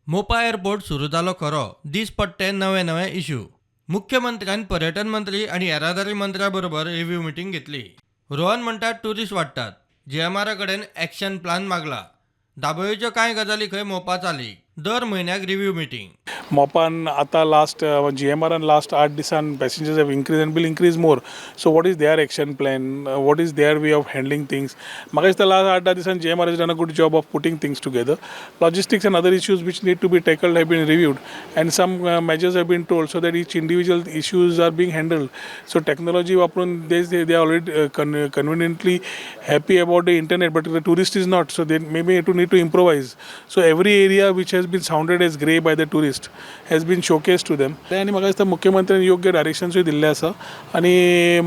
Mopa airport सुरू जालो खरो, दीसपट्टे नवे नवे इश्यू. मुख्यमंत्र्यान पर्यटन मंत्री आनी येरादारी मंत्र्या बरोबर रिव्ह्यू मिटींग घेतली. रोहन म्हणटात ट्युरिस्ट वाडटात. जीएमआरा कडेन एक्शन प्लान मागला. दाबोळीच्यो कांय गजाली खंय मोपा चालीक. दर म्हयन्याक रिव्ह्यू मिटींग. मोपान आतां लास्ट जीएमआरान लास्ट 8 दिसान passengers have increase and will increase more, so what is their action plan, what is their way of handling things? म्हाका दिसता लास्ट 8-10 दिसान GMR has done a good job of putting things together. Logistics and other issues which need to be tackled have been reviewed and some measures have been told so that each individual issues are being handled. So technology वापरून they are already conveniently happy about the internet, but the tourist is not, so they maybe to need to improvise. So every area which has been sounded as grey by the tourist has been showcased to them. आनी म्हाका दिसता मुख्यमंत्र्यान योग्य डायरेक्शन्सूय दिल्ले आसा आनी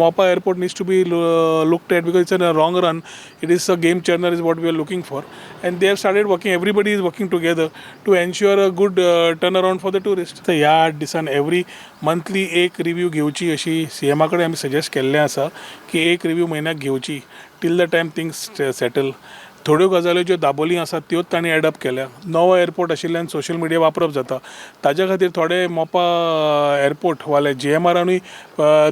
Mopa airport needs to be looked at because it's in a long run it is a game changer is what we are looking for, and they have started working. Everybody is working together to ensure a good turn around for the tourist. तर ह्या 8 दिसान every monthly एक review घेवची अशी C एमा कडेन आमी suggest केल्लें आसा की एक रिव्यू म्हयन्याक घेवची till the time things settle. थोड्यो गजाल्यो ज्यो दाबोली आसात त्योच तांणी एडप केल्या. नवो एअरपोर्ट आशिल्ल्यान सोशल मिडिया वापरप जाता, ताज्या खातीर थोडे मोपा एअरपोर्टवाले जीएमआरानूय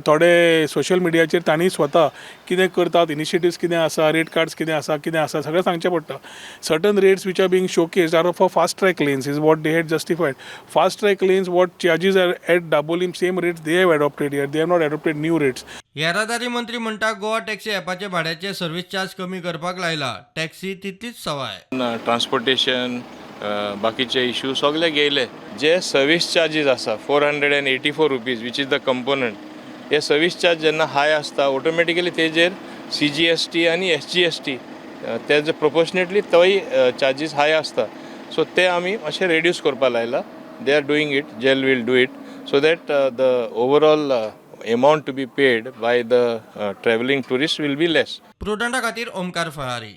थोडे सोशल मिडियाचेर तांणी स्वता कितें करतात, इनिशिएटिव्स कितें आसा, रेट कार्ड्स कितें आसा, कितें आसा, सगळें सांगचें पडटा. Certain rates which are being showcased are for fast track lanes is what they had justified. Fast track lanes, what charges are at Dabolim, same rates they have adopted here. They have not adopted new rates. येरादारी मंत्री म्हणटा Goa taxi ॲपाचे भाड्याचे service charge कमी करपाक लायला. Taxi तितलीच सवाय. Transportation, बाकीचे issue सगळे गेले. जे सर्वीस चार्जीस आसा, ₹484, which is the component, hey service charge जेन्ना हाय आसता, ऑटोमॅटिकली तेजेर सीजीएसटी आनी एसजीएसटी तेजे प्रोपोर्शनेटली तोय चार्जीस हाय आसता. सो ते आमी मातशे रेड्यूस करपा लायला. They are doing it. GEL will do it so that the overall amount to be paid by the travelling tourist will be less. प्रुडंटा खातीर ओमकार फरारी.